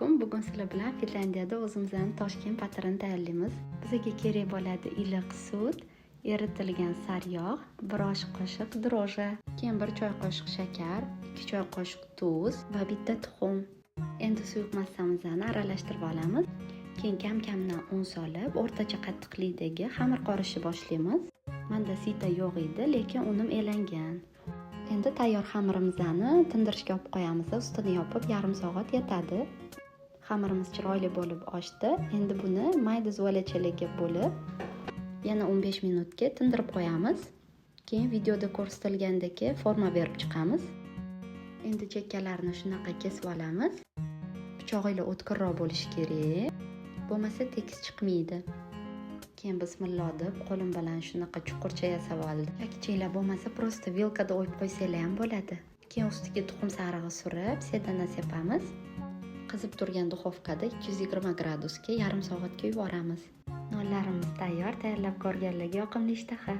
Alaykum. Bugun sizlar bilan Finlyandiyada o'zimizni Toshkent patirini tayyorlaymiz. Bizga kerak bo'ladi iliq sut, eritilgan sariyog', 1 osh qoshiq дрожжи, keyin 1 choy qoshiq shakar, 2 choy qoshiq tuz va bitta tuxum. Endi suyuq massamizni aralashtirib olamiz. Keyin kam-kamdan un solib, o'rtacha qattiqlikdagi xamir qorishni boshlaymiz. Menda сито yo'q edi, lekin unim elangan. Endi tayyor xamirimizni tindirishga olib qo'yamiz. Ustini yopib yarim soat yotadi. Xamirimiz chiroyli bo'lib oshdi. Endi buni mayda zuvalachalarga bo'lib, yana 15 minutga tindirib qo'yamiz. Keyin videoda ko'rsatilgandek forma berib chiqamiz. Endi chekkalarini shunaqa kesib olamiz. Pichog'inglar o'tkirroq bo'lishi kerak. Bo'lmasa tekis chiqmaydi. Keyin bismillah deb qo'lim bilan shunaqa chuqurcha yasab oldim. Chakichinglar bo'lmasa, просто vilkada o'yib qo'ysanglar ham bo'ladi. Keyin ustiga tuxum sarig'i surib, sedana sepamiz. Qizib turgan duxovkada 220 gradusga yarim soatga yuboramiz. Nonlarimiz tayyor, tayyorlab ko'rganlarga yoqimli ishtaha.